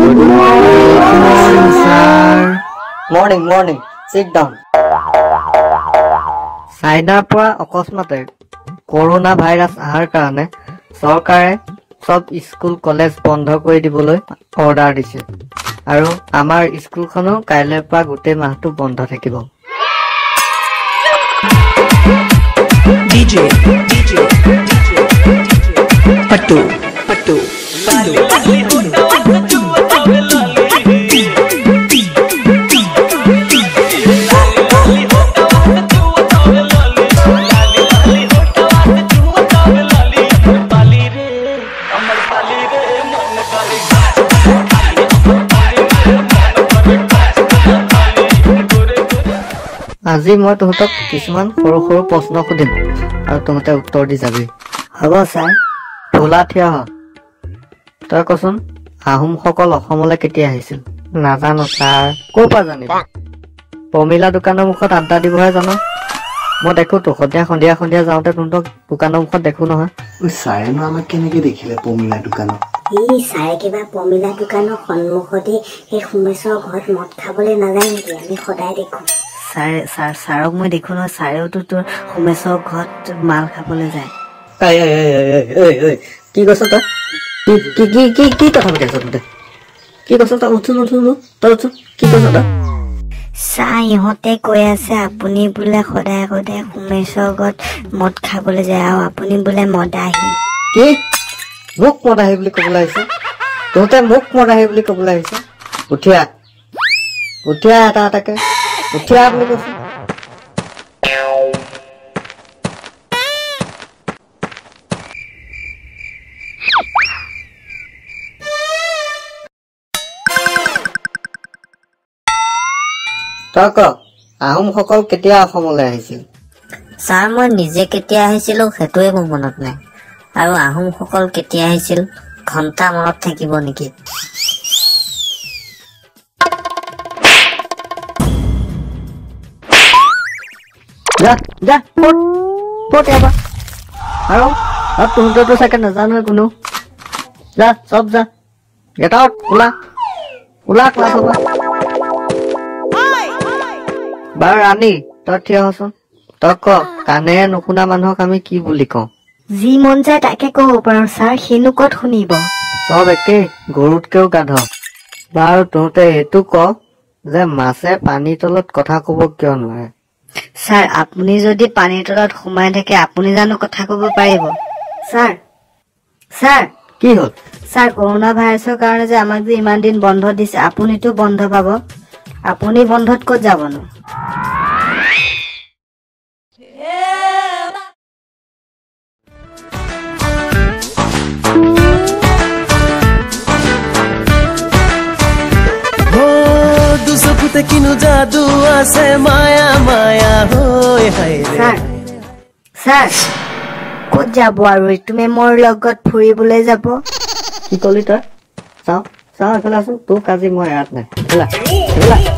Good morning sir. Morning morning, sit down. চাইনাৰ পৰা অকস্মাতে কৰোণা ভাইৰাছ অহাৰ কাৰণে চৰকাৰে চব স্কুল কলেজ বন্ধ কৰি দিবলৈ অৰ্ডাৰ দিছে আৰু আমাৰ স্কুলখনো কাইলৈৰ পৰা গোটেই মাহটো বন্ধ থাকিব। DJ DJ DJ Pattu Pattu আজি মই তহঁতক কিছুমান সৰু সৰু প্ৰশ্ন সুধিম আৰু তহঁতে উত্তৰ দি যাবি। হ'ব ছাৰ। ভোলা থিয় হ। তই কচোন, আহোমসকল অসমলৈ কেতিয়া আহিছিল? নাজানো ছাৰ। ক'ৰ পৰা জানিবি? পমিলা দোকানৰ মুখত আড্ডা দিবহে জান। মই দেখো তো সন্ধিয়া সন্ধিয়া সন্ধিয়া যাওঁতে তহঁতক দোকানৰ মুখত দেখো নহয়। ছাৰেনো আমাক কেনেকে দেখিলে পমিলা দোকানত? ই ছাৰে কিবা পমিলা দোকানৰ সন্মুখতে সেই সোমেশ্বৰ ঘৰত মদ খাবলৈ নাযায় নেকি? আমি সদায় দেখো। ছাৰে ছাৰ ছাৰক মই দেখো নহয়, ছাৰেওতো তোৰ সোমেশ্বৰ ঘৰত মাল খাবলৈ যায়। কি কৈছ তই? কি কি কি কি কি কথা পাতি আছ তহঁতে? কি কৈছ তই? উঠোন উঠোন তই উঠোন। কি কৈছ তই? ছাৰ, ইহঁতে কৈ আছে আপুনি বোলে সদায় সদায় সোমেশ্বৰ ঘৰত মদ খাবলৈ যায় আৰু আপুনি বোলে মদাহী। কি? মোক মদাহী বুলি ক'বলৈ আহিছে? তহঁতে মোক মদাহী বুলি ক'বলৈ আহিছে? উঠিয়া উঠিয়া, এটা এটাকে উঠিয়া বুলি কৈছো। তই ক, আহোমসকল কেতিয়া অসমলৈ আহিছিল? ছাৰ, মই নিজে কেতিয়া আহিছিলো সেইটোৱে মোৰ মনত নাই, আৰু আহোমসকল কেতিয়া আহিছিল ঘণ্টা মনত থাকিব নেকি? যা যা, পট পট ইয়াৰ পৰা। আৰু তহঁতেতো চাগে নাজানোৱে কোনো। যা চব যা, গেট আউট, ওলা ওলা ক্লাছৰ পৰা। বাৰু ৰাণী, তই থিয় হচোন। তই ক, কাণেৰে নুশুনা মানুহক আমি কি বুলি কওঁ? যি মন যায় তাকে ক'ব পাৰো ছাৰ, সিনো ক'ত শুনিব? চব একেই, গৰুতকেও গাধ। বাৰু তহঁতে এইটো ক যে মাছে পানীৰ তলত কথা ক'ব কিয় নোৱাৰে? ছাৰ, আপুনি যদি পানীৰ তলত সোমাই থাকে আপুনি জানো কথা ক'ব পাৰিব? ছাৰ ছাৰ কি হ'ল? ছাৰ, কৰোণা ভাইৰাছৰ কাৰণে যে আমাক যে ইমান দিন বন্ধ দিছে, আপুনিতো বন্ধ পাব। আপুনি বন্ধত ক'ত যাবনো? দুচকুতে কিনো যাদু আছে মায়া মায়া হৈ হায় ৰে। ছাৰ ছাৰ ক'ত যাব আৰু? তুমি মোৰ লগত ফুৰিবলৈ যাব? কি ক'লি তই? চাওঁ চাওঁ, এইফালে আছোন। তোক আজি মই ইয়াত নাই। এইফালে এইফালে।